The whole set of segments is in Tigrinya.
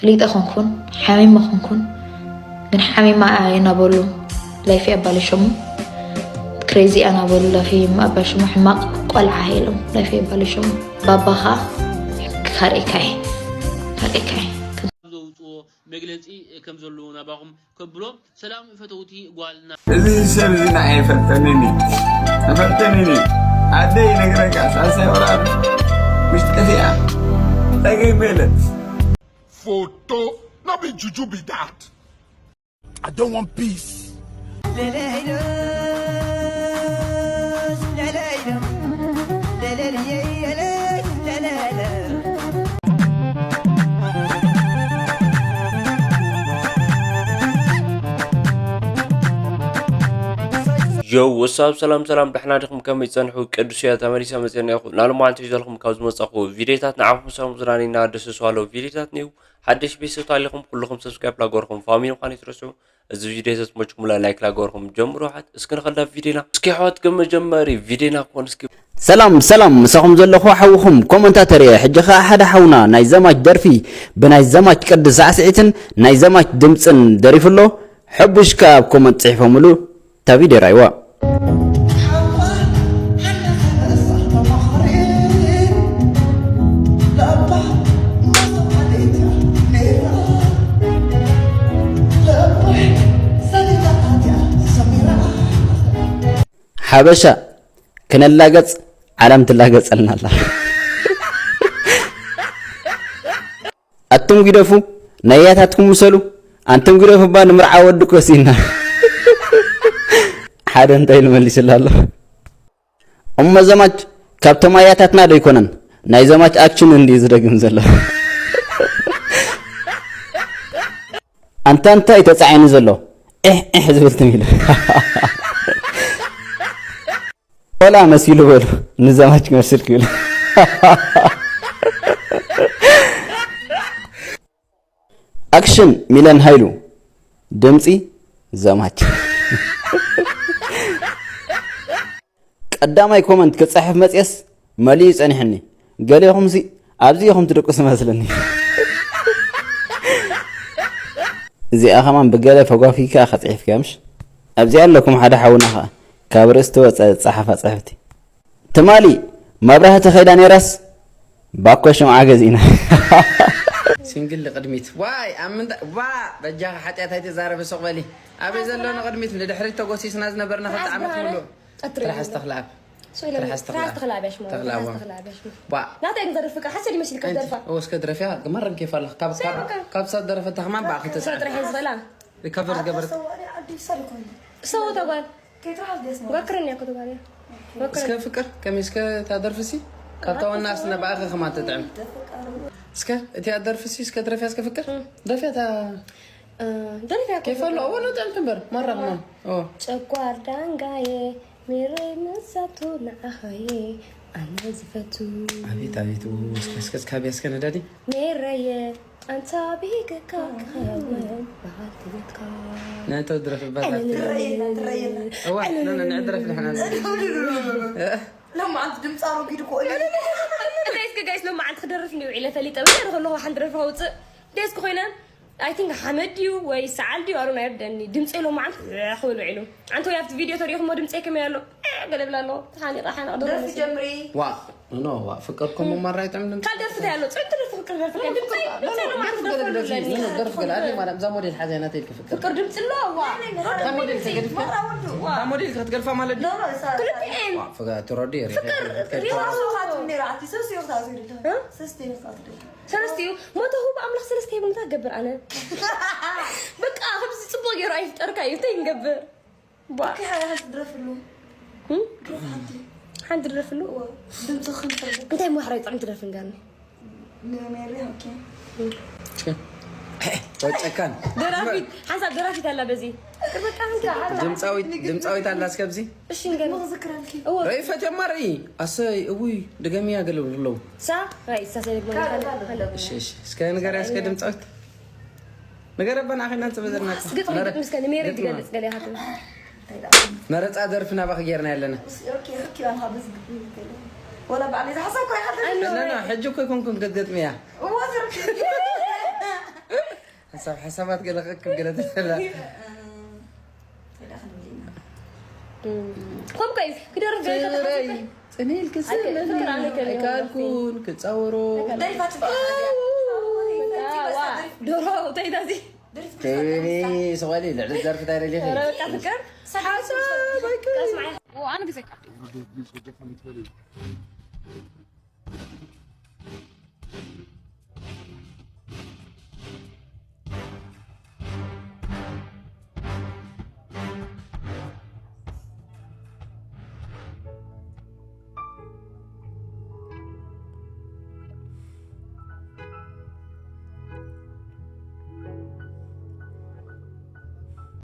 ፍሊጠ ኾንኩን ሓሚመ ኾንኩን፣ ግን ሓሚማ እያ እናበሉ ላይፈይ ኣባለሸሙ። ክሬዚ እያ እናበሉ ላይፈይ ኣባለሸሙ። ሕማቕ ቆልዓ ኢሎም ላይፈይ ኣባለሸሙ። ባባ ኸኣ ካርእየካ እየ፣ ካርእየካ እየ። ዘውፅኦ መግለፂ ከም ዘለዎ ናባኹም ከብሎ። ሰላም ፈተውቲ ጓልና። እዚ ሰብ እዚ ንዓይ ኣይፈልጠንን እዩ። ኣይፈልጠንን እዩ። ኣደይ ይነግረካ፣ ሳልሳይ ወራር ውሽጢ ጠፊኣ። እንታይ ከይበለት? Photo, no be juju be that. I don't want peace. ዮ፣ ወሳብ፣ ሰላም ሰላም፣ ደሕና ዲኹም? ከመይ ጸንሑ? ቅዱስ እያ ተመሊሰ መጽኤና ይኹን። ናብ ሎማዓንቲ ሒዘልኩም ካብ ዝመጻኹ ቪዲዮታት ንዓኹም ሰላም ዝራኒና ደስ ዝዋለው ቪዲዮታት ንዩ። ሓደሽ ቤተሰብ ታሊኹም ኩልኹም ሰብስክራይብ ላገርኩም ፋሚሊ ምዃን ይትረስዑ። እዚ ቪዲዮ ተስሞችኩም ላይክ ላገርኩም ጀምሩ። ሓት እስኪ ንኸዳ ቪዲዮና እስኪ ሓት ከመጀመሪ ቪዲዮና ኮን እስኪ ሰላም ሰላም፣ ምሳኹም ዘለኹ ሓውኹም ኮመንታተር እየ። ሕጂ ኸኣ ሓደ ሓውና ናይ ዘማች ደርፊ ብናይ ዘማች ቅዲ ሳዕስዒትን ናይ ዘማች ድምፅን ደሪፉ ኣሎ። ሕቡሽ ከኣ ኣብ ኮመንት ጽሒፎምሉ። እታ ቪድዮ ራይዋ። ሓበሻ ክነላገጽ ዓለም ትላገጸልና ኣላ። ኣቱም ግደፉ፣ ናይ ኣያታትኩም ምሰሉ። ኣንቱም ግደፉ እባ ንምርዓ ወዲ ኮሲና። ሓደ እንታይ ኢሉ መሊስላ ኣሎ? እሞ ዘማች ካብቶም ኣያታትና ዶ ኣይኮነን? ናይ ዘማች ኣክሽን እንድዩ ዝደግም ዘሎ። ኣንታ እንታይ ተጻዒኑ ዘሎ? ኤሕ ኤሕ ዝብል ትም ኢሉ። ቆላ መሲሉ በሉ፣ ንዘማች ክመስል ክብል። ኣክሽን ሚለን ሃይሉ፣ ድምጺ ዘማች። ቀዳማይ ኮመንት ክጽሕፍ መጽየስ መሊኡ ጸኒሕኒ። ገሌኹምሲ ኣብዚ ኢኹም ትድቅሱ መስለኒ። እዚኣ ከማን ብገለ ፈጓፊካ ከጽሒፍካ ምሽ? ኣብዚኣ ኣለኩም ሓደ ሓውና ኸኣ ካብ ርእሲ ትወጸ ጸሓፋ ጽሕፍቲ። ትማሊ መብራህቲ ከይዳ ነይራስ ባኮ ሽምዓ ገዚእና። ሲንግል ንቕድሚት። ዋይ፣ ኣብ ምንታይ ዋ፣ በጃኻ ሓጢኣት ኣይትዛረቢ፣ ስቕ በሊ። ኣበይ ዘሎ ንቕድሚት፣ ንድሕሪት ተጎሲስና ዝነበርና ክልተ ዓመት ሙሉእ። ትርሓስ ተኽለኣብ። ትርሓስ ተኽለኣብ። ትርሓስ ተኽለኣብ፣ ያሽማ። ተኽለኣብ። ትርሓስ ተኽለኣብ፣ ያሽማ። ዋ። ናተይ ግን ዘርፍካ፣ ሓሰድ ይመስልካ ኣንቲ፣ ዝደርፋ። ኦ፣ እስከ ድረፍያ፣ ግማር ረንኬፋ ኣለኽ። ካብ፣ ስራሕ ካብ፣ እኮ። ካብ ሳት ደረፈታ ከማን ብኣኺ ሰው ተጻዕር። ጥራሕ እየ ዝኽእላ። ሪካቨር ዝገበረት። ሰው ተጓል። ከይትረሓስ ደስ ማለት። ወክረኒ እኮ ተጓል እያ። ወክረኒ። እስከ ፍቅር፣ ከመይ እስከ ታደርፍሲ? ካብታ ዋና ኣስነ ብኣኺ ከማን ትጥዕም። እስከ እቲኣ ደርፍሲ፣ እስከ ድረፍያ እስከ ፍቅር። እም። ድረፍያ እታ እ፣ ደረፍያ እኮ ኬፍ ኣሎ። እዎ፣ ነው ጥዕምቲ እምበር፣ ማራ ከማን። ኦ። ጨጓር ዳንጋየ፣ ሜረይ መሳቱ ንዓኻየ፣ ኣነ ዝፈቱ። ኣቤት፣ ኣቤት፣ ኦ፣ እስከ፣ እስከ፣ እስከ፣ ኣብያ፣ እስከ ነዳዲ። ሜረየ፣ ኣንታ ቢገካ ክኸውን በዓልቲ ቤትካ። ነቶ ድረፍ በዓልቲ። ትረየና፣ ትረየና። እዋ፣ ነ፣ ነ፣ ንዕድረፍ ንሕና። እ? ሎማዓንቲ ድምፃ ረጒድ እኮ እዩ። እንታይ እስከ ጋይስ፣ ሎማዓንቲ ክደርፍ እንዲ ውዒለ ፈሊጠ። ምን ያደርግ ኣለኹ? ሓንቲ ደርፊ ከውፅእ ደስ ኮይነ። I think ሓመድ ድዩ ወይ ሰዓል ድዩ? ኣሮን ኣይርደኒ። ድምፂ ሎማዓንቲ ክብል ውዒሉ። ኣንተ ወይ ኣብቲ ቪድዮ ተሪእኹሞ ድምፂ ከመይ ኣሎ? እ፣ ገለ ብላ ኣሎ። ተሓኒቐ ሓነቕ ደርፊ ደርፊ ጀምሪ። ዋ፣ ኖ፣ ዋ፣ ፍቅር ኮሞ ማራ ይጥዕም ድምፂ። ካልእ ደርፊ እንታይ ኣሎ? ፅዕንቲ ደርፊ ፍቅር ደርፊ። ካልእ ድምፂ፣ ድምፂ ሎማዓንቲ ክደርፍ ደርፊ፣ ኣለኒ። ኖ፣ ደርፊ ገለ ኣለ ማለት እዛ ሞዴል ሓዛ ናተይ ኢልክ ፍቅር። ፍቅር ድምፂ ኣለዋ። ዋ። እታ ሞዴል ተገዲፍካ? ዋ። እታ ሞዴል ክትገድፋ ማለት ድዩ? ኖ፣ ኖ፣ እሳ፣ ክልቲኤን። ዋ፣ ፍጋ ትረዲ ሪኸ ፍቅር ክትከይድ ሪዋ ክትከይድ። ሶፋት ነይራ፣ ኣቲ ሰስቲ ወቅት ኣዙ ይደለ። እ? ሰስቲ ወቅት ኣዙ ይደለ። ሰለስቲኡ፣ ሞተ ሁብ ኣምላኽ ሰለስተ ይብሉ፣ እንታይ ክገብር ኣነ? በቃ፣ ከምዚ ጽቡቕ ገይሩ ኣይፍጠርካ እዩ፣ እንታይ ክንገብር? ቧ። ኦኬ፣ ሓንቲ ድረፍሉ። እም? ድረፍ ሓንቲ። ሓንቲ ድረፍሉ? እዎ፣ ድምፅኽን ሕርጉ። እንታይ እሞ ሕራይ ጥዑም ትደርፊ ንገርኒ? ንሜሪ፣ ኦኬ። ወጨካን። ደራፊት፣ ሓንሳብ ደራፊት ኣላ በዚ። በቃ፣ ሓንሳብ። ድምፃዊት፣ ድምፃዊት ኣላ እስከ ኣብዚ። እሺ፣ ንገርኒ። እዎ። ርእይ ፈትዮ እማ ርእይ። ኣሰይ፣ እውይ፣ ድገምያ ገለ ብለው። ሳ? ራይ፣ ሳ ሰይድ መን ካልእ፣ ካልእ። እሺ፣ እሺ። እስከ ንገርያ እስከ ድምፃዊት። ንገረበና፣ ኣኺና ንፅበ ዘለና። እስኪ ግጥሚ፣ መረ-፣ ግጥሚ እስከ ንሜሪ ግጥሚ። ትገልፅ ገለ ኢኻ ትብል። መረፃ ደርፊ ናባኺ ጌርና ኣለና። ኦኬ፣ ኦኬ፣ ኣንኻ በዚ ግጥሚ ይከለ። ወላ ባዕለይ ዝሓሰብኩ ኣይሓልፍን። ኖ፣ ኖ፣ ሕጂ እኮ ኣይኮንኩን ክትገጥምያ። እዋ፣ ዝርክ-፣ ሰብ ሓሳባት ገለ ክእክብ ገለ ትፈላ። ኮም ጋይስ ክደርፍ ገለ ፍቅረይ ጽንኢልክ ስለ ፍቅር ኣለከ ኣይካልኩን ክጻወሮ። ደሪፋት ዋ ዶሮ ተይታዚ ከይኒ ሰዋሊ ልዕሊ ዘርፍ ታይረ ሊኺ። ረ በቃ ፍቅር ሓሳብ ኣይክ ቀስ ማይ ኣነ ግዜ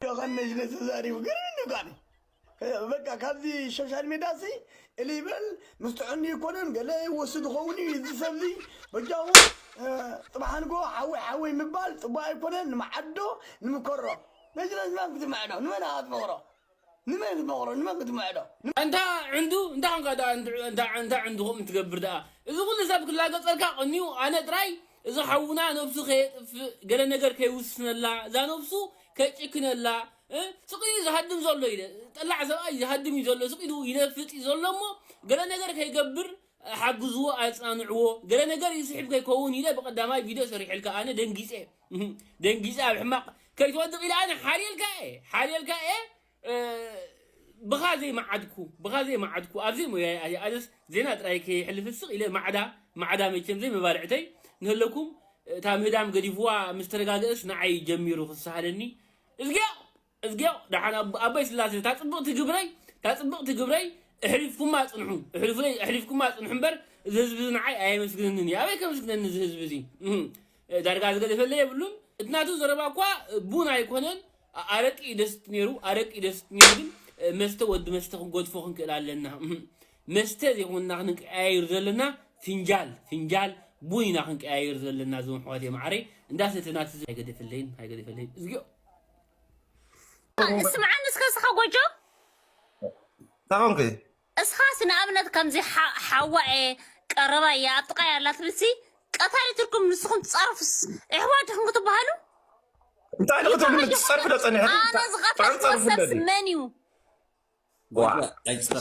ዶ ከም መጅለስ ተዛሪቡ ግርም ይብላኒ። በቃ ካብዚ ሶሻል ሜድያ ሲ እልይ በል ምስ ጥዑኒ ይኮነን ገለ ይወስድ ይኸውን እዩ እዚ ሰብዚ በጃኹም ጽባሕ ንግሆ ሓወይ ሓወይ ምባል ጽቡቅ ኣይኮነን። ንምዓዶ ንምከሮ መጅለስ መን ክትምዕዶ ንመን ኣትመቕሮ ንመን ክትመቕሮ ንመን ክትምዕዶ እንታ ዕንዱ እንታ ኾንካ ደኣ እንታ ዕንዱ ከምኡ ትገብር ደኣ እዚ ኩሉ ሰብ ክላገጸልካ ቀንዩ ኣነ ጥራይ እዚ ሓውና ነብሱ ከየጥፍእ ገለ ነገር ከይውስነላ እዛ ነብሱ ከይጭክነላ እ ስቕ ኢሉ ዝሃድም ዘሎ ኢለ ጠላዕ ሰብኣይ ዝሃድም እዩ ዘሎ ስቕ ኢሉ ይነፍጥ እዩ ዘሎ እሞ ገለ ነገር ከይገብር ሓግዝዎ ኣጽናንዕዎ ገለ ነገር ይስሕብ ከይከውን ኢለ ብቐዳማይ ቪድዮ ሰሪሐልካ ኣነ ደንጊጸ ደንጊጸ ኣብ ሕማቕ ከይትወድቕ ኢለ ኣነ ሓልየልካ እየ ሓልየልካ እየ ብኻ ዘይመዓድኩ ብኻ ዘይመዓድኩ ኣብዚ ሞያ ኣነስ ዜና ጥራይ ከይሕልፍ ስቕ ኢለ ማዕዳ ማዕዳ መቸም ዘይመባልዕተይ ንህለኩም እታ ምህዳም ገዲፍዋ ምስ ተረጋገእስ ንዓይ ጀሚሩ ክሰሃለኒ እዝግዮ እዝግዮ ደሓን ኣቦይ ስላሴ እታ ፅብቕቲ ግብረይ እታ ፅብቕቲ ግብረይ እሕሊፍኩማ ፅንሑ እሕሊፍኩማ ፅንሑ እምበር እዚ ህዝቢ እዚ ንዓይ ኣየመስግነንን እዩ ኣበይ ከምስግነኒ እዚ ህዝቢ እዚ ዳርጋ ዝገደፈለ የብሉን እቲ ናቱ ዘረባ እኳ ቡን ኣይኮነን ኣረቂ ደስት ነይሩ ኣረቂ ደስት ነይሩ ግን መስተ ወዲ መስተ ክንጎድፎ ክንክእል ኣለና መስተ ዘይኮንና ክንቀያይር ዘለና ፍንጃል ፍንጃል ቡን ኢና ክንቀያይር ዘለና እዞም ኣሕዋት ማዓረይ እንዳሰተና ትዝ ኣይገደፈለይን ኣይገደፈለይን እዝግዮ ስምዓኒ እስከ ስኻ ጎጆ ታኾንክ እስኻስ ንኣብነት ከምዚ ሓዋ እየ ቀረባ እየ ኣብ ጥቓ ያላ ትብልሲ ቀታሊ ትርኩም ንስኹም ትጻርፉስ ኣሕዋት ዲኹም ክትበሃሉ እንታይ ንክትብሉ ትጸርፍ ዶ ጸኒሕኒ ኣነ ዝቐተልኩ ሰብ መን እዩ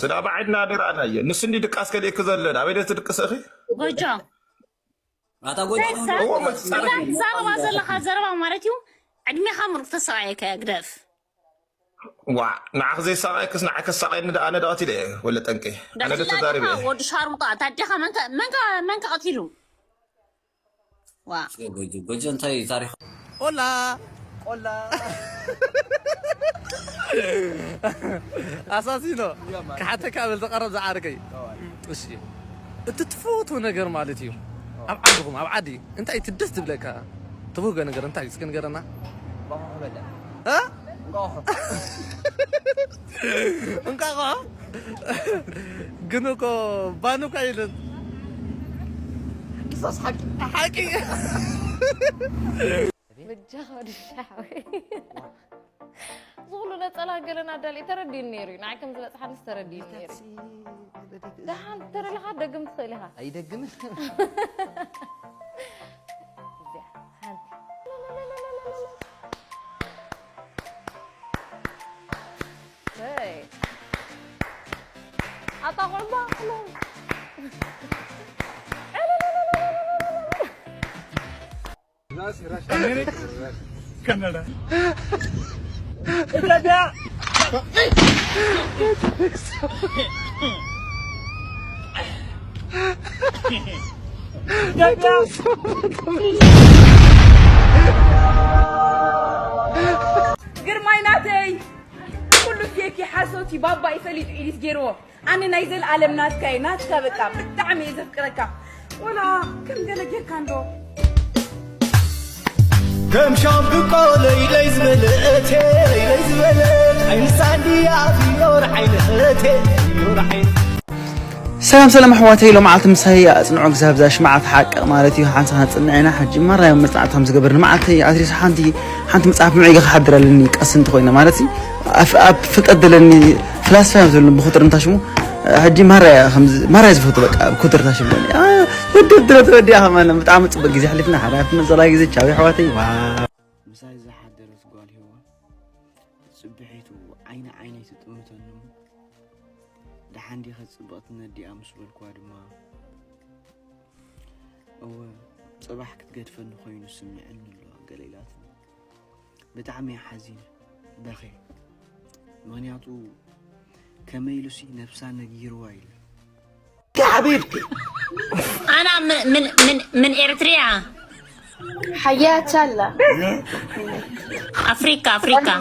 ስዳ ባዓድና ድርኣናየ ንሱ እንዲ ድቃስ ከሊእክ ዘሎ ኣበይ ዶ ትድቅስ እኺ ጎጆ ኣታ ጎጆ እዛ ትዛረባ ዘለኻ ዘረባ ማለት እዩ ዕድሜኻ ምሩክ ተሰቃየካ ግደፍ ዋ ንዓኽ ዘይሳቀክስ ንዓይ ከሳቀየኒ ደኣ ኣነ ደቐት ኢለ እየ ወለ ጠንቂ ኣነ ዶ ተዛሪበ እየ ወዲ ሻርሙጣ ታዲኻ መንከ መንከ መንከ ቀቲሉ ዋ ጎጆ ጎጆ እንታይ ታሪኽ ቆላ ቆላ ኣሳሲኖ ክሓተካ በል ተቐረብ ዝዓርከይ እሺ እቲ ትፈትዎ ነገር ማለት እዩ ኣብ ዓድኹም ኣብ ዓዲ እንታይ እቲ ደስ ዝብለካ ትብህጎ ነገር እንታይ እስኪ ንገረና እ? እንቃቆ ግን እኮ ባኑ እኮ ኣይልን ሓቂ በጃኻ ወዲ ሻሓወይ ዝኹሉ ነፀላ ገለን ኣዳሊ ተረዲኡኒ ነይሩ እዩ ንዓይ ከም ዝበፅሓንስ ተረዲኡኒ ነይሩ እዩ ደሓን ተረለኻ ደግም ትኽእል ኢኻ ኣይደግምን እዚኣ ሓንቲ ኣታ ቆልባ Canada. ግርማይ ናተይ ኩሉ ፌክ ሓሶት ባባ ይፈሊጡ ኢሊት ገይርዎ ኣነ ናይ ዘልኣለም ናትካ እየ ናትካ በቃ ብጣዕሚ እየ ዘፍቅረካ ወላ ከም ገለ ጌርካ እንዶ ከም ሻምብቆ ለይለይ ዝበለ እቴ ለይ ዝበለ ዓይንሳ እንድያ ፊዮር ዓይነ እቴ ፊዮር ዓይነ ሰላም ሰላም ኣሕዋተይ ሎማዓልቲ ምሳይ ኣፅንዖ እግዚኣብዛ ሽማዓት ሓቂ ማለት እዩ ሓንሳ ክንፅንዕ ኢና ሕጂ ማራዮም መፅናዕቲ ከም ዝገብር ንመዓልተይ ኣትሪስ ሓንቲ ሓንቲ መፅሓፍ ምዒገ ክሓድር ኣለኒ ቀስ እንተኮይነ ማለት ኣብ ፍልጠት ዘለኒ ፍላስፋ እዮም ዝብሉ ብኩትር እንታሽሙ ሕጂ ማራያ ከምዚ ማራያ ዝፈቱ በቃ ብኩትር ታሽሙ ወዲ ድሮ ተወዲያ ከማን ብጣዕሚ ፅቡቅ ግዜ ኣሕሊፍና ሓደ ኣብቲ መፀላ ግዜ ቻው ኣሕዋተይ ዋው ምሳይ ዝሓደረት ጓል ሄዋን ጽብሒቱ ዓይኒ ዓይነይ ትጥምተኒ እሞ፣ "ደሓን ዲኺ ጽብቕቲ ነዲኣ?" ምስ በልክዋ ድማ፣ "እወ፣ ጽባሕ ክትገድፈኒ ኮይኑ ስሚዕኒ ኣሎ" ገለ ኢላትኒ። ብጣዕሚ እየ ሓዚነ፣ በኽየ። ምኽንያቱ ከመይ ኢሉሲ ነብሳ ነጊርዋ ኢለ። يا حبيبتي أنا من من من من إريتريا. حياك الله. أفريقيا، أفريقيا.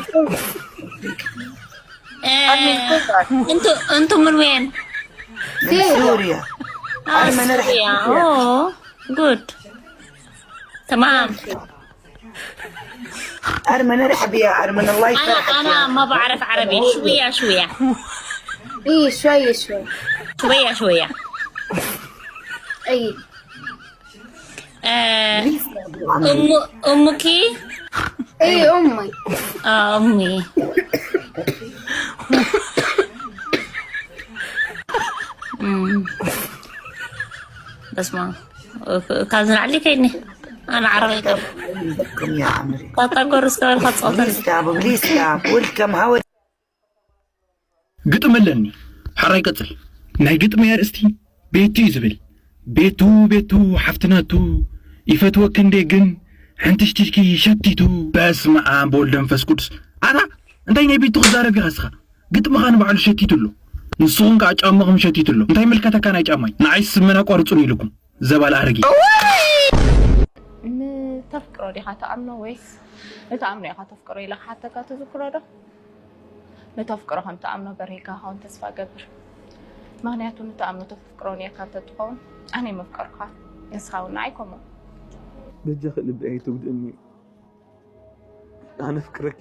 إيه، انتوا انتوا من وين؟ من سوريا. آه، أنا من رحت سوريا. أوه، جود. تمام. أرمن، ارحب يا أرمن، الله أنا يفرحك أنا يا ما بعرف عربي، شوية شوية. اي، شوي شوي. شوية شوية. اي. آه، أم أمك؟ اي، امي. آه، أمي. مم. بس ما كان علي كيني. أنا عربي. بكم يا عمري. تاتا قرص كمان خلص بليز كاب، بليز كاب، ويلكم. هاو ግጥሚ ኣለኒ። ሕራይ ቀጽል። ናይ ግጥሚ ኣርእስቲ ቤቱ እዩ ዝብል። ቤቱ ቤቱ ሓፍትናቱ ይፈትወኪ እንዴ ግን ሓንትሽትሽኪ ሸቲቱ። በስመ ኣብ ወወልድ ወመንፈስ ቅዱስ። ኣታ እንታይ ናይ ቤቱ ክዛረብ ኢኻ እስኻ? ግጥምኻ ንባዕሉ ሸቲቱ ኣሎ። ንስኹም ከዓ ጫማኹም ሸቲቱ ኣሎ። እንታይ ምልከተካ ናይ ጫማይ? ንዓይ ስመን ኣቋርጹኒ ኢልኩም ዘባል ኣረጊ። ንተፍቅሮ ዲኻ ትኣምኖ ወይስ ንትኣምኖ ኢኻ ተፍቅሮ ኢለ ክሓተካ ትዝክሮ ዶ? ንተፍቅሮ ከም ትኣምኖ በሪህካ ክኸውን ተስፋ እገብር። ምኽንያቱ ንትኣምኖ ተፍቅሮ ነይርካ እንተትኸውን ኣነ መፍቀርካ ንስኻ እውን ንዓይ ከምኡ። በጃኺ ልቢ ኣይትጉድእኒ። ኣነ ፍቅረኪ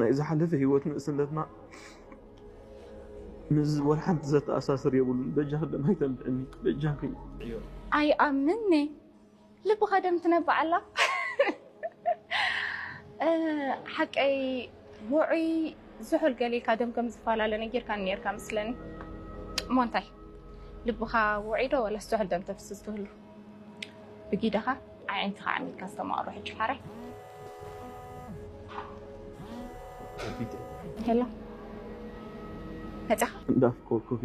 ናይ ዝሓለፈ ህይወት ንእስነትና ምስ ወላ ሓንቲ ዘተኣሳስር የብሉን። በጃኺ ደም ኣይተንብዕኒ በጃኺ። ኣይኣምንኒ ልብኻ ደም ትነብዕ ኣላ። እ፣ ሓቀይ ውዑይ ዝሑል ገሊልካ ደም ከም ዝፈላለ ነጊርካኒ ነይርካ መስለኒ። እሞ እንታይ ልብኻ ውዑይ ዶ ወላስ ዝሑል ደም ተፍስስ ትህሉ? ብጊደኻ ኣዒንትኻ ዓሚልካ ዝተማቕሮ ሕጂ ሓራይ። ሄሎ መጻኻ? እንዳፍቀርኩኺ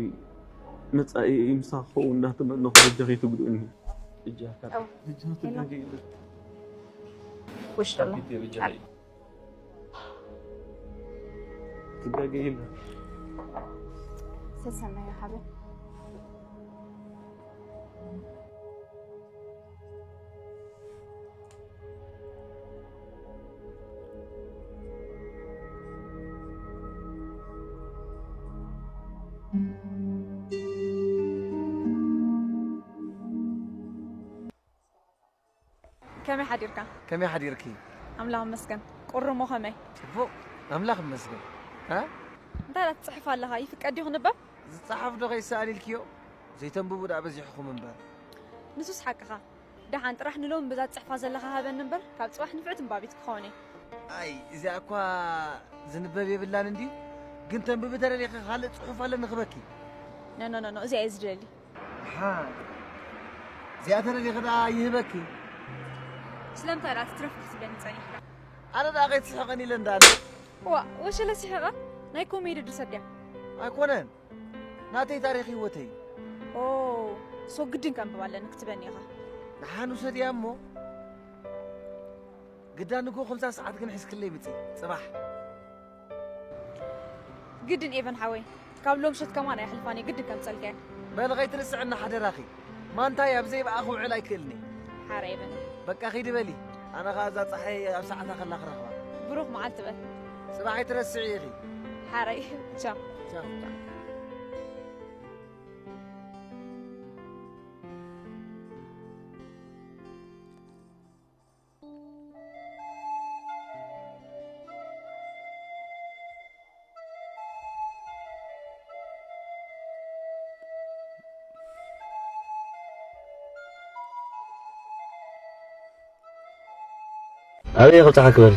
መጻኢ ምሳኺ ክኸውን እንዳተመነኹ በጃኺ ትጉድእኒ። በጃኺ ኣው። በጃኺ ትጋገይለ። ውሽጢ ኣሎ። ሓቢቢ በጃኺ። ትጋገይለ። ሰሰናዩ ሓበን። ከመይ ሓዲርካ? ከመይ ሓዲርኪ? ኣምላኽ ይመስገን። ቁሩሞ ከመይ? ጽቡቕ፣ ኣምላኽ ይመስገን። እ? እንታይ ደኣ ትጽሕፍ ኣለኻ? ይፍቀድ ድዩ ክንበብ? ዝጸሓፍ ዶ ከይሰኣል ኢልክዮ? ዘይተንብቡ ደኣ በዚሕኹም እምበር። ንሱስ ሓቅኻ። ደሓን ጥራሕ ንሎሚ በዛ ትጽሕፋ ዘለኻ ሃበኒ እምበር፣ ካብ ጽባሕ ንፍዕቲ ኣንባቢት ክኸውን እየ። ኣይ፣ እዚኣ እኳ ዝንበብ የብላን እንድዩ። ግን ተንብቢ ተደሊኺ ካልእ ጽሑፍ ኣለኒ ክበኪ። ኖ፣ ኖ፣ ኖ፣ ኖ፣ እዚኣ እየ ዝደሊ። ኣሓ። እዚኣ ተደሊኺ ደኣ ይህበኪ። ስለምንታይ ደኣ ትትረፍ ክትብለኒ ጸኒሕካ? ኣነ ደኣ ከይትስሕቐኒ ኢለ እንዳለ። ዋ፣ ወሸለ ስሕቐ? ናይ ኮሜዲ ድርሰት ድያ? ኣይኮነን። ናተይ ታሪኽ ህይወተይ። ኦ፣ ሶ ግድን ከንብብ ኣለኒ ክትበኒ ኢኻ። ደሓን ውሰድያ እሞ። ግዳ ንግሆ ከምዛ ሰዓት ግን ሒዝክለይ ምጺ፣ ጽባሕ። ግድን ኤቨን ሓወይ፣ ካብ ሎምሸት ከማን ኣየሕልፋን እየ፣ ግድን ከምጸልካ እየ። በል ከይትርስዕና ሓደራኺ። ማንታይ ኣብ ዘይበኣ ክውዕል ኣይክእልኒ። ሓረ ኤቨን። በቃ ኺዲ በሊ። ኣነ ኸኣ እዛ ጸሓይ ኣብ ሰዓታ ከላ ክረኽባ። ብሩኽ መዓልቲ በል። ጽባሕ ኣይትረስዒ ኢኺ። ሓራይ። ቻው። ቻው። ኣበይ ክብጽሓ ክበል?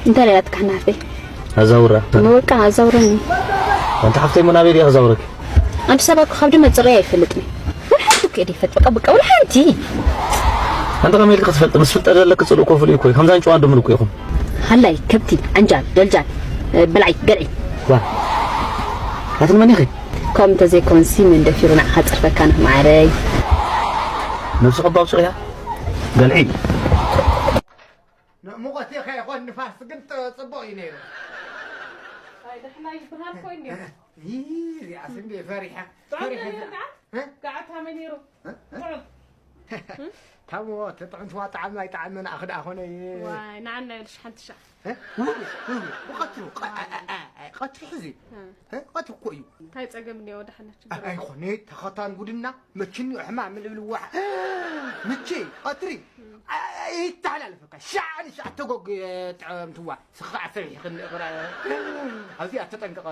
እንታይ ደኣ ትካሕናፈይ? ኣዛውራ። ንወቃ ኣዛውረኒ። ኣንቲ ሓፍተይ፣ ሞ ናበይ ድየ ክዛውረኪ? ኣዲስ ኣበባ እኮ ካብ ድመ ጽረይ ኣይፈልጥን። ወላ ሓንቲ እኮ እየ ዘይፈልጥ። በቃ፣ በቃ፣ ወላ ሓንቲ። ኣንተ ከመይ ኢልካ ትፈልጥ? ምስ ፍልጠት ዘለኪ ጽሉእ ኮፍል እዩ እኮ እዩ። ከምዛ ኣንጭዋ ድምር እኮ ኢኹም። ሃላይ፣ ከብቲ፣ ዓንጃል፣ ደልጃል፣ እ፣ በልዓይ፣ ገልዒ። ዋ። ኣትን መን ኢኺ? ከምኡ እንተዘይኮንሲ መን ደፊሩ ንዓኻ ጸርፈካ ንኽማዓረይ? ነብሲ ከባብ ሱቕ እያ። ገልዒ። ሙቐት ከይኾን ንፋስ ግን ጥ-፣ ጽቡቕ እዩ ነይሩ። ኣይ፣ ደሕና ይበሃል ኮይኑ። ይህ፣ እዚኣስ እንዴ ፈሪሐ፣ ጥዑም ፈሪሐ ነይሩ እዛ-፣ ገዓት? እ? ገዓት ሃመይ ነይሩ? እ? እ? ጥዑም። ታሞ፣ ተጥዕምትዋ ጣዕሚ ኣይጣዕምን ኣኽ ደኣ ኾነ እየ። ዋይ፣ ንዓና የብልሽ ሓንቲ ሻዕ። እ? ውይ፣ ውይ፣ ውይ፣ ብቐትሩ፣ ቀ-፣ አ-፣ አ-፣ አ-፣ አ-፣ ቀትሪ ሕዚ። እ። እ? ቀትሪ እኮ እዩ። እንታይ ጸገም እኒኦ? ደሓና ችግር አ-፣ ኣይኮነ፣ ተኸታን ጉድና፣ መችኒ ሕማም ልብልዋ። ምቺ፣ ቀትሪ። እ። አ-፣ ይተሓላለፈካ። ሻዕ ንሻዕ ተጎግ፣ እ፣ ጥዕምትዋ። ስኻ ኣሰቢሕኺ እንደ እኽራ-፣ ኣብዚኣ ተጠንቀቐ፣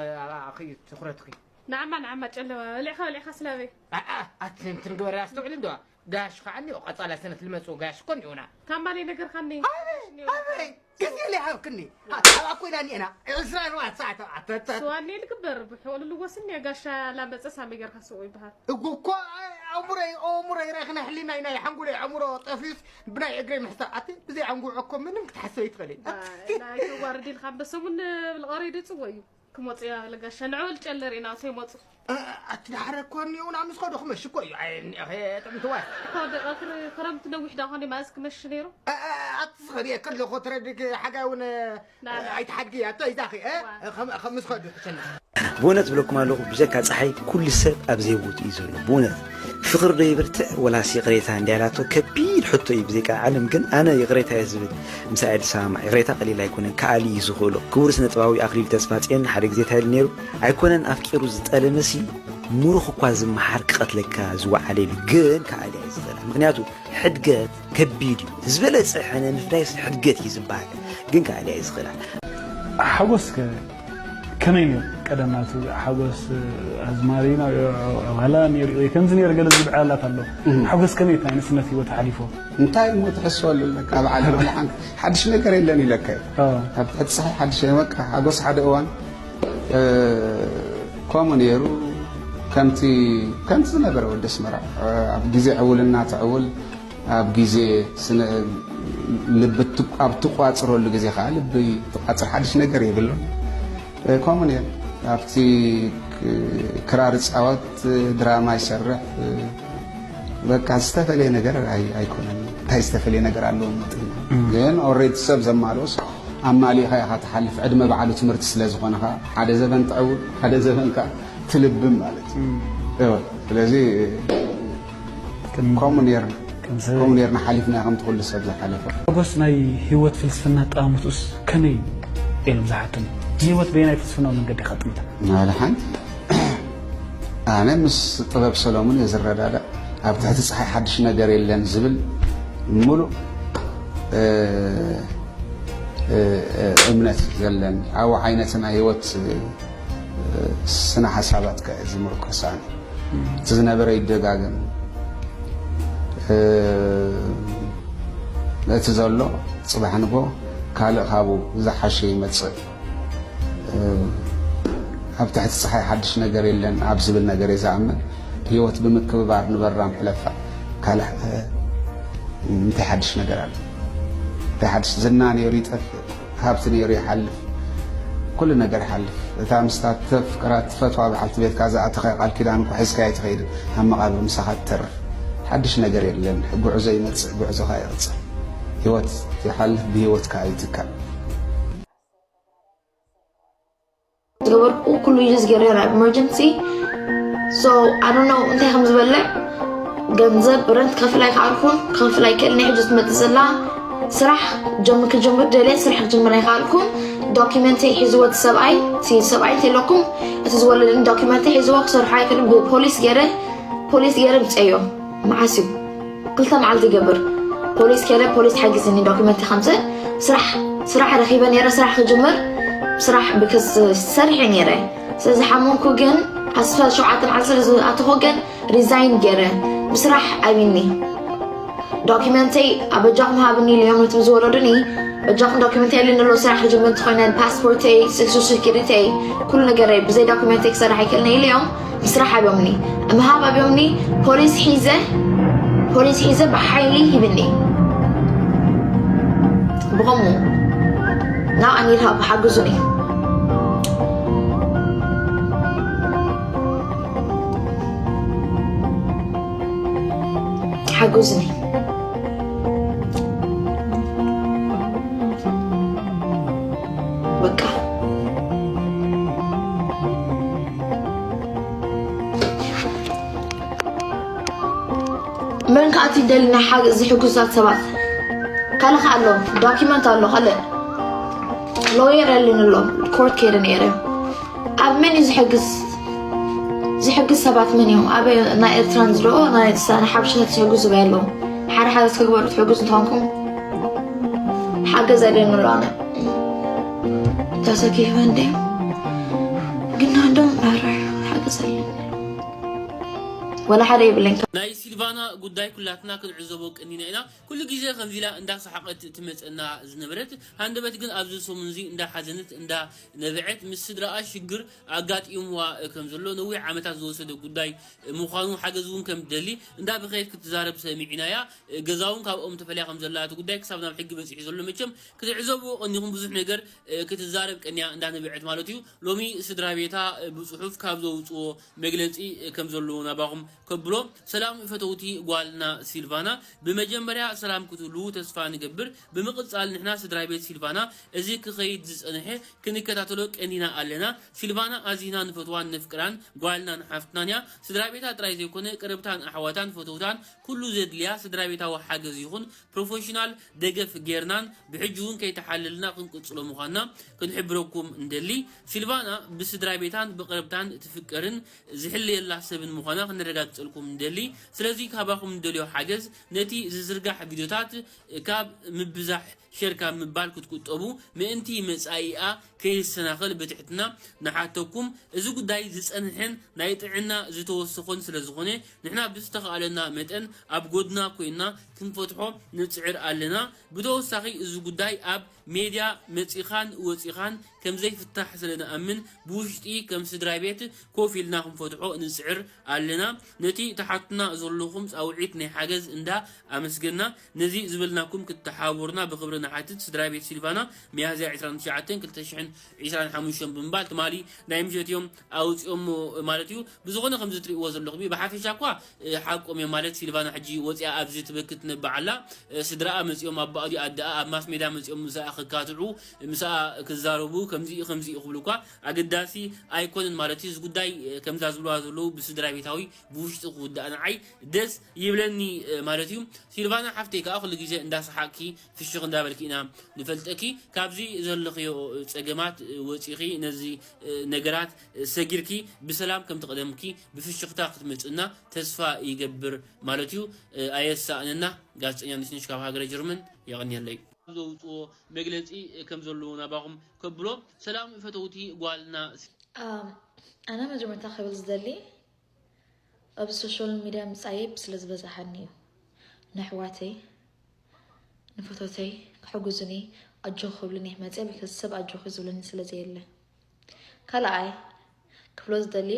ኣኺ ትኹረትኺ። ንዓማ፣ ንዓማ ጨለማ፣ በሊዕኻ፣ በሊዕኻ ስላበይ። ኣኣ፣ ኣቲ እንትን ግበሪ፣ ኣስተውዕሊ እንዶ። ጋሽ ኸዓ እኒኦ፣ ቀጻላ ሰነት ልመጽኡ ጋሽ እኮ እኒኦና። ታማሊ ነገርካኒ። ኣበይ፣ ኣበይ፣ ግዜ ለይሃብክኒ። ኣታ ኮይና እኒኤና፣ ዕስራ ኣርባዕተ ሰዓት፣ ኣታ፣ ኣታ። ስዋ እኒኤ ልግበር፣ ብሕቑ ልልወስ እኒኤ፣ ጋሻ ላመጸስ ኣመይ ገርካ ስውእ ይበሃል። እጉ እኮ፣ ኣይ፣ ኣእምሮይ፣ ኣእምሮይ ረኽነ፣ ሕሊናይ፣ ናይ ሓንጎለይ ኣእምሮ ጠፊዩስ፣ ብናይ እግረይ ምሕሳብ፣ ኣቲ ብዘይ ኣንጉዕ እኮ ምንም ክትሓስብ ኣይትኽእልን። ኣይ፣ ናይ ተዋርድ ኢልካ፣ በሰሙን ልቐሪ ድጽዎ እዩ። ክመጹ እያ ለጋሻ። ንዕወል ጨለር ኢና፣ ሰይ መጹ። እ፣ ኣቲ ዳሕረ እኮ እኒኡ ናብ ምስ ኸዱ ክመሽ እኮ እዩ። ኣይ፣ እኒኦ ኸ ጥዕምቲ ዋይ። እኮ ደ-፣ ቀትሪ ክረምቲ ነዊሕ ዳ ኾነ ማእስ ክመሽ ነይሩ? እ፣ እ፣ ኣቲ ዝኸድ እየ ከለኹ ትረድግ ሓጋይ እውን፣ እ፣ ና፣ ና። ኣይትሓድጊ፣ ኣቶ ይዛኺ፣ እ? ዋ። ኸም-፣ ኸም ምስ ኸዱ ሕሸና። ብእውነት እብለኩም ኣለኹ፣ ብጀካ ጸሓይ ኩሉ ሰብ ኣብ ዘይቦትኡ እዩ ዘሎ። ብእውነት ፍቕሪ ዶ ይብርትዕ ወላስ ይቕሬታ እንድያ ኢላቶ ከቢድ ሕቶ እዩ። ብዘይ ቃል ዓለም ግን ኣነ ይቕሬታ እየ ዝብል። ምሳይ ዝሰማማዕ ይቕሬታ ቀሊል ኣይኮነን፣ ክኣሊ እዩ ዝኽእሎ። ክቡር ስነ ጥበባዊ ኣኽሊሉ ተስፋጽዮን ሓደ ግዜ እንታይ ኢሉ ነይሩ? ኣይኮነን ኣፍቂሩ ዝጠለመሲ፣ ምሩኽ እኳ ዝመሓር ክቐትለካ ዝወዓለ ኢሉ፣ ግን ክኣሊ ኣይዝኽእላ። ምኽንያቱ ሕድገት ከቢድ እዩ። ዝበለጸ ሕነ ምፍዳይስ ሕድገት እዩ ዝበሃል፣ ግን ክኣሊ ኣይዝኽእላ። ሓጎስ ከ-፣ ከመይ ነይሩ? ቀደም ናቱ ሓጎስ ኣዝማሪ ናብ ዕባላ ነይሩ ወይ ከምዚ ነይሩ ገለ ዝብል ዕላላት ኣሎ። እም። ሓጎስ ከመይ እቲ ናይ ንእስነት ህይወት ሓሊፎ? እንታይ እሞ ትሕስበሉ ኣለካ? ኣብ ዓለም ሓንቲ ሓድሽ ነገር የለን ኢለካ እዩ። ኣዎ። ኣብ ትሕቲ ፀሓይ ሓድሽ፣ በቃ ሓጎስ ሓደ እዋን፣ እ፣ ከምኡ ነይሩ። ከምቲ፣ ከምቲ ዝነበረ ወዲ ኣስመራ፣ እ፣ ኣብ ግዜ ዕውልና ትዕውል፣ ኣብ ግዜ ስነ-፣ ልቢ እትቋ-፣ ኣብ ትቋጽረሉ ግዜ ከኣ ልቢ ትቋጽር ሓድሽ ነገር የብሉን። እ፣ ከምኡ ነይሩ። ኣብቲ ክ-፣ ክራር ይጻወት፣ ድራማ ይሰርሕ፣ በቃ ዝተፈለየ ነገር ኣይ-፣ ኣይኮነን። እንታይ ዝተፈለየ ነገር ኣለዎ መጥና? እም። ግን ኦልሬዲ ሰብ ዘማልኦስ ኣማሊእኻ ኢኻ ትሓልፍ። ዕድመ በዓሉ ትምህርቲ ስለ ዝኾነ ኸኣ ሓደ ዘበን ትዕውል፣ ሓደ ዘበን ከኣ ትልብም ማለት እዩ። እም። እወ፣ ስለዚ ከም ከምኡ ነይርና። ከም ሰብ ከምኡ ነይርና ሓሊፍና ከምቲ ኩሉ ሰብ ዝሓለፎ። ሓጎስ ናይ ህይወት ፍልስፍና ኣጠማምትኡስ ከመይ እዩ? ኢሎም ዝሓቱኒ። ንህይወት በየናይ ፍልስፍናዊ መንገዲ ኢኻ ትጥምታ? ናለ ሓንቲ፣ ኣነ ምስ ጥበብ ሰሎሙን እየ ዝረዳዳእ። ኣብ ትሕቲ ጸሓይ ሓድሽ ነገር የለን ዝብል ምሉእ፣ እ፣ እ፣ እ፣ እምነት ዘለኒ። ኣብኡ ዓይነት ናይ ህይወት፣ እ፣ ስነ ሓሳባት ከ ዝምርኮስ ኣነ። እቲ ዝነበረ ይደጋገም። እ፣ እቲ ዘሎ ጽባሕ ንግሆ ካልእ ካብኡ ዝሓሸ ይመጽእ። እ፣ ኣብ ትሕቲ ጸሓይ ሓድሽ ነገር የለን ኣብ ዝብል ነገር እየ ዝኣምን። ህይወት ብምክብባር ንበራ ምሕለፋ። ካልእ፣ እ፣ እንታይ ሓድሽ ነገር ኣሎ? እንታይ ሓድሽ ዝና ነይሩ ይጠፍእ፣ ሃብቲ ነይሩ ይሓልፍ፣ ኩሉ ነገር ይሓልፍ። እታ ምስታ ተፍቅራ ትፈትዋ በዓልቲ ቤትካ ዝኣተኻዮ ቃል ኪዳን እኮ ሒዝካያ ኣይትኸይድን፣ ኣብ መቓብር ምሳኻ ትተርፍ። ሓድሽ ነገር የለን። ጉዕዞ ይመጽእ፣ ጉዕዞ ከኣ ይቕጽል። ህይወት ይሓልፍ፣ ብህይወት ከኣ ይትካእ። ዝገበርኩ ኩሉ ዩዝ ገይረ ናብ ኢመርጀንሲ። So I don't know እንታይ ከም ዝበልዕ። ገንዘብ ረንት ክኸፍል ኣይከኣልኩን፣ ክኸፍል ኣይክእልን። ሕጂ ትመጽእ ዘላ ስራሕ ጀም-፣ ክጅምር ደልየ ስራሕ ክጅምር ኣይከኣልኩን። ዶኪመንተይ ሒዝዎ እቲ ሰብኣይ፣ እቲ ሰብኣይ እንተኢለኩም እቲ ዝወለደኒ ዶኪመንተይ ሒዝዎ ክሰርሖ ኣይክእልን። ብፖሊስ ገይረ፣ ፖሊስ ገይረ ምጽአዮ። መዓስ እዩ? ክልተ መዓልቲ ይገብር። ፖሊስ ከደ፣ ፖሊስ ሓጊዝኒ ዶክመንት ከምፅእ። ስራሕ፣ ስራሕ ረኺበ ነይረ፣ ስራሕ ክጅምር፣ ስራሕ ብክስ ሰሪሐ ነይረ። ስለዚ ሓመንኩ ግን ዓሰርተ ሸውዓተ መዓልቲ ስለ ዝኣተኹ ግን ሪዛይን ገይረ። ብስራሕ ኣቢኒ። ዶክመንተይ ኣብ በጃኹም ሃብኒ ኢለዮም ነቶም ዝወለዱኒ። በጃኹም ዶክመንተይ የለን ኣሎ ስራሕ ክጅምር እንተኾይነ ፓስፖርተይ፣ ሶሻል ሴኩሪተይ፣ ኩሉ ነገረይ ብዘይ ዶክመንተይ ክሰርሕ ኣይክእልን ኢለዮም። ስራሕ ኣብዮምኒ። ምሃብ ኣብዮምኒ፣ ፖሊስ ሒዘ፣ ፖሊስ ሒዘ ብሓይሊ ሂብኒ። ብኸምኡ ናብ ኣኒልሃ ብሓግዙኒ። ሓግዙኒ። በቃ። መን ከኣ እቲ ደሊ ናይ ሓገዝ ዝሕግዙ ሰባት ካልእ ከኣ ኣሎ፣ ዶኪመንት ኣሎ፣ ካልእ ሎየር ኣለኒ ኣሎ፣ ኮርት ከይደ ነይረ። ኣብ መን እዩ ዝሕግዝ? ዝሕግዝ ሰባት መን እዮም? ኣብ ናይ ኤርትራን ዝሎ ናይ ሳነ ሓበሻ ዝሕግዙ በይ ኣለዉ። ሓደ ሓገዝ ክግበሩ ትሕግዙ እንተኾንኩም ሓገዝ ኣለኒ ኣሎ። ኣነ ተሰኪፈ እንደ ግን እንደም ሓገዝ ኣለኒ። ወላ ሓደ የብለኝ። ናይ ሲልቫና ጉዳይ ኩላትና ክንዕዘቦ ቀኒና ኢና። ኩሉ ግዜ ከምዚ ኢላ እንዳሰሓቐት ትመፀና ዝነበረት ሃንደበት ግን ኣብዚ ሰሙን እዚ እንዳሓዘነት እንዳነበዐት ምስ ስድራኣ ሽግር ኣጋጢምዋ ከም ዘሎ ነዊሕ ዓመታት ዝወሰደ ጉዳይ ምዃኑ ሓገዝ እውን ከም ትደሊ እንዳበኸየት ክትዛረብ ሰሚዕናያ። ገዛ እውን ካብኦም ተፈልያ ከም ዘላ እቲ ጉዳይ ክሳብ ናብ ሕጊ በፂሑ ዘሎ መቸም ክትዕዘብዎ ቀኒኹም ብዙሕ ነገር ክትዛረብ ቀኒያ እንዳነበዐት ማለት እዩ። ሎሚ ስድራ ቤታ ብፅሑፍ ካብ ዘውፅዎ መግለፂ ከም ዘለዎ ናባኹም ከብሎ። ሰላም ፈተውቲ ጓልና ሲልቫና፣ ብመጀመርያ ሰላም ክትህልዉ ተስፋ ንገብር። ብምቕፃል ንሕና ስድራ ቤት ሲልቫና እዚ ክኸይድ ዝፀንሐ ክንከታተሎ ቀኒና ኣለና። ሲልቫና ኣዚና ንፈትዋን ነፍቅራን ጓልናን ሓፍትናን እያ። ስድራ ቤታ ጥራይ ዘይኮነ ቅርብታን ኣሕዋታን ፈተውታን ኩሉ ዘድልያ ስድራ ቤታዊ ሓገዝ ይኹን ፕሮፌሽናል ደገፍ ጌርናን ብሕጂ እውን ከይተሓለልና ክንቅፅሎ ምዃንና ክንሕብረኩም እንደሊ። ሲልቫና ብስድራ ቤታን ብቅርብታን ትፍቀርን ዝሕለየላ ሰብን ምዃና ክነረጋግፀልኩም እንደሊ። ስለዚ ካባኹም እንደልዮ ሓገዝ ነቲ ዝዝርጋሕ ቪድዮታት ካብ ምብዛሕ ሸር ካብ ምባል ክትቁጠቡ ምእንቲ መጻኢኣ ከይሰናኸል ብትሕትና ንሓተኩም። እዚ ጉዳይ ዝጸንሐን ናይ ጥዕና ዝተወሰኾን ስለ ዝኾነ ንሕና ብዝተኻእለና መጠን ኣብ ጎድና ኮይና ክንፈትሖ ንጽዕር ኣለና። ብተወሳኺ እዚ ጉዳይ ኣብ ሜድያ መጺኻን ወጺኻን ከም ዘይፍታሕ ስለ ንኣምን ብውሽጢ ከም ስድራ ቤት ኮፍ ኢልና ክንፈትሖ ንጽዕር ኣለና። ነቲ ትሓቱና ዘለኹም ጻውዒት ናይ ሓገዝ እንዳ ኣመስገና ነዚ ዝበልናኩም ክትተሓባበሩና ብኽብሪ ንሓትት። ስድራ ቤት ሲልቫና ሚያዝያ ዕስራን ትሽዓተን ክልተ ሽሕን ዕስራን ሓሙሽተን ብምባል ትማሊ ናይ ምሸት እዮም ኣውፂኦሞ ማለት እዩ። ብዝኾነ ከምዚ ትሪእዎ ዘለኹም እዩ። ብሓፈሻ እኳ ሓቆም እዮም ማለት ሲልቫና ሕጂ ወፂኣ ኣብዚ ትበኪ ትነብዕ ኣላ። ስድራኣ መፂኦም ኣባኣ ድዩ ኣደኣ ኣብ ማስ ሜድያ መፂኦም ምስኣ ክካትዑ ምስኣ ክዛረቡ ከምዚ እዩ ከምዚ እዩ ክብሉ እኳ ኣገዳሲ ኣይኮነን ማለት እዩ። እዚ ጉዳይ ከምዛ ዝብልዋ ዘለዉ ብስድራ ቤታዊ ብውሽጢ ክውዳእ ንዓይ ደስ ይብለኒ ማለት እዩ። ሲልቫና ሓፍተይ ከዓ ኩሉ ግዜ እንዳሰሓቅኪ ፍሽኽ እንዳበልኪ ኢና ንፈልጠኪ። ካብዚ ዘለኽዮ ፀገማት ወፂኺ ነዚ ነገራት ሰጊርኪ ብሰላም ከም ትቕደምኪ ብፍሽኽታ ክትመፅና ተስፋ ይገብር ማለት እዩ። ኣየሳእነና። ጋዜጠኛ ንሽንሽ ካብ ሃገረ ጀርመን የቐንየለይ። ዘውፅኦ መግለፂ ከም ዘለዎ ናባኹም ከብሎ። ሰላም ፈተውቲ ጓልና። ኣነ መጀመርታ ክብል ዝደሊ ኣብዚ ሶሻል ሚድያ ምፃየይ ስለ ዝበዛሓኒ እዩ። ንኣሕዋተይ ንፈተውተይ ክሕግዙኒ ኣጆ ክብሉኒ መፅየ ብከዚ ሰብ ኣጆ ዝብለኒ ስለ ዘየለ። ካልኣይ ክብሎ ዝደሊ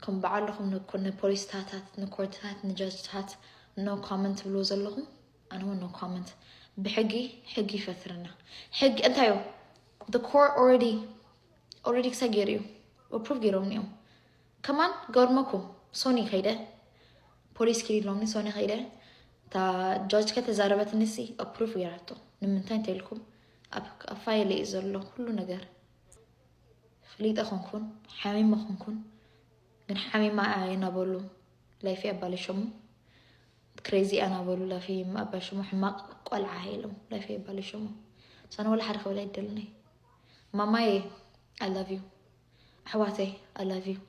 ከም በዓልኹም ንፖሊስታታት ንኮርትታት ንጃጅታት no comment ትብልዎ ዘለኹም ኣነ እውን no comment። ብሕጊ ሕጊ ይፈትርና። ሕጊ እንታይ እዩ? The court already already ክሳይ ገይሩ እዩ approve ገይሮም እዮም። ከማን ገርመኩም ሶኒ ከይደ ፖሊስ ኪድ ኢሎምኒ ሶኒ ከይደ እታ ጃጅ ከተዛረበትኒ ሲ approve ገይራቶ። ንምንታይ እንተኢልኩም ኣብ ፋይል እዩ ዘሎ ኩሉ ነገር። ፈሊጠ ኮንኩን ሓሚመ ኮንኩን ግን ሓሚማ እየ እናበሉ ላይፈይ ኣባለሸሙ። ክሬዚ እያ እናበሉ ላይፈይ ኣባለሸሙ። ሕማቕ ቆልዓ እየ ኢሎም ላይፈይ ኣባለሸሙ። ሳነ ወላ ሓደ ክብል ኣይደልን እየ። ማማየ I love you። ኣሕዋተይ I love you።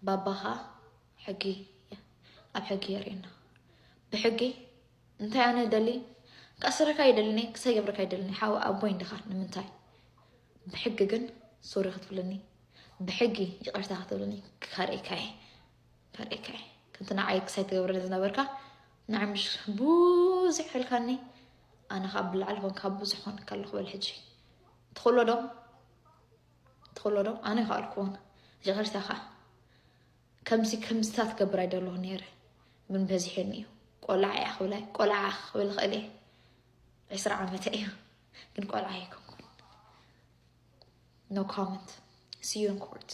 ባባ ከዓ ሕጊ ኣብ ሕጊ የርእየና። ብሕጊ እንታይ ኣነ ደሊ ክኣስረካ ኣይደልን እየ ክሳይ ገብረካ ኣይደልን እየ ሓው ኣቦይ እንዲኻ ንምንታይ ብሕጊ ግን ሶሪ ክትብለኒ ብሕጊ ይቕርታ ክትብለኒ ካርእካ እየ ካርእካ እየ ከምቲ ንዓይ ክሳይ ትገብረኒ ዝነበርካ ንዓይ ምሽ ብዙሕ ኢልካኒ ኣነ ከዓ ብላዕሊ ኮንካ ብዙሕ ኮንካ ኣለኹ በል ሕጂ ትኽእሎ ዶ ትኽእሎ ዶ ኣነ ይኸኣልኩ እውን ይቕርታ ከዓ ከምዚ ከምዝታት ክገብር ኣይደለኹ ነይረ ግን በዚሐኒ እዩ ቆላዓ እያ ክብላ ቆላዓ ክብል ይኽእል እየ ዕስራ ዓመተ እዩ ግን ቆልዓ ኣይኮንኩን። No comment. See you in court.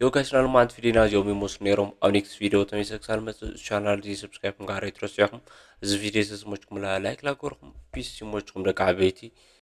Yo guys፣ ናይ ሎማዓንቲ ቪዲዮና እዚኦም ይመስሉ ነይሮም። ኣብ next video ተመልሰ ክሳብ መፅእ ቻናል እዚ subscribe ምግባር ኣይትረስዑ ኢኹም። እዚ ቪዲዮ እዚ ዝመችኩም like ላገርኩም። Peace ይመችኩም ደቂ ዓበይቲ።